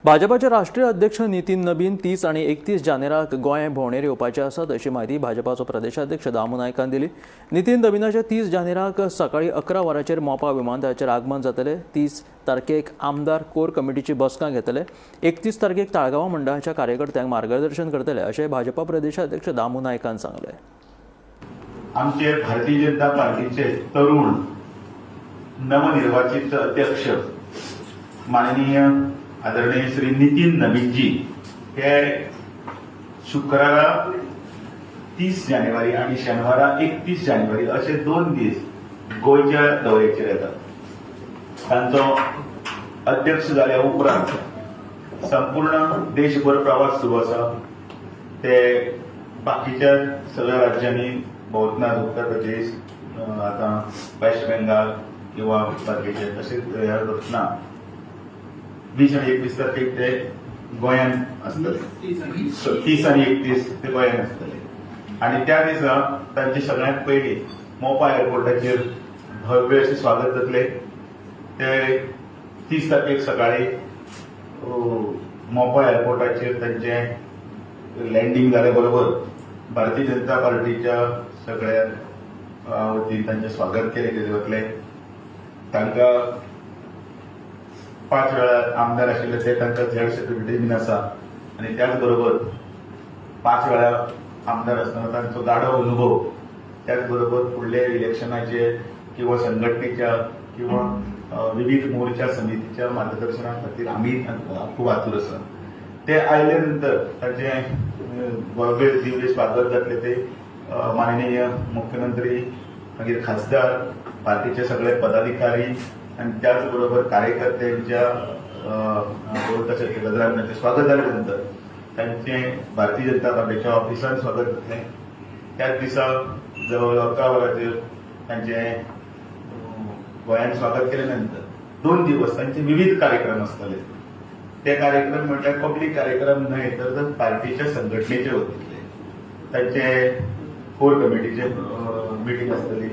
भाजपाचे राष्ट्रीय अध्यक्ष नितीन नबीन 30 आनी 31 जानेराक गोंय भोंवडेर येवपाचे आसात अशी म्हायती भाजपाचो प्रदेशाध्यक्ष दामू नायकान दिली. नितीन नबीनाचे 30 जानेराक सकाळी 11 वरांचेर मोपा विमानतळाचेर आगमन जातले. 30 तारखेक आमदार कोर कमिटीची बसका घेतले. 31 तारखेक ताळगांव मंडळाच्या कार्यकर्त्यांक मार्गदर्शन करतले अशें भाजपा प्रदेशाध्यक्ष दामू नायकान सांगलें. आमचे भारतीय जनता पार्टीचे तरुण नवनिर्वाचित अध्यक्ष माननीय आदरणीय श्री नितीन नबीनजी हे शुक्रारा 30 जानेवारी आणि शेनवारा 31 जानेवारी असे 2 दीस गोंयच्या दौऱ्याचेर येतात. तांचो अध्यक्ष जाल्या उपरांत संपूर्ण देशभर प्रवास सुरू आसा. ते बाकीच्या सगळ्या राज्यांनी भोंवतना, उत्तर प्रदेश, आतां वेस्ट बेंगाल किंवा बाकीचे तशेंच ह्या वतना 20 आनी 21 तारखेक ते गोंयांत आसतले. 30 आनी 31 ते गोंयांत आसतले आनी त्या दिसा तांचे सगळ्यांत पयलीं मोपा एअरपोर्टाचेर भव्य अशें स्वागत जातलें. ते 30 तारखेक सकाळी मोपा एअरपोर्टाचेर तांचें लँडींग जाले बरोबर भारतीय जनता पार्टीच्या सगळ्या वतीन तांचें स्वागत केलें गेलें वतलें. तांकां 5 वेळा आमदार आशिल्ले ते तांकां झेड सर्टिफिकेट बीन आसा आनी त्याच बरोबर 5 वेळा आमदार आसतना तांचो गाढो अनुभव, त्याच बरोबर फुडले इलेक्शनाचे किंवा संघटनेच्या किंवा विविध मोर्चा समितीच्या मार्गदर्शना खातीर आमी खूब आतूर आसा. ते आयले नंतर तांचें भव्य दिव्य स्वागत जातलें. ते माननीय मुख्यमंत्री, मागीर खासदार, पार्टीचे सगळे पदाधिकारी आनी त्याच बरोबर कार्यकर्त्यांच्या तशें गजरान तांचें स्वागत जाले नंतर तांचें भारतीय जनता पार्टीच्या ऑफिसान स्वागत जातलें. त्याच दिसा जवळ 11 वरांचेर तांचें गोंयांत स्वागत केले नंतर 2 दिवस तांचे विविध कार्यक्रम आसतले. ते कार्यक्रम म्हटल्यार पब्लीक कार्यक्रम न्हय, तर पार्टीच्या संघटनेचे वतींतले तांचे कोर कमिटीचे मिटींग आसतली.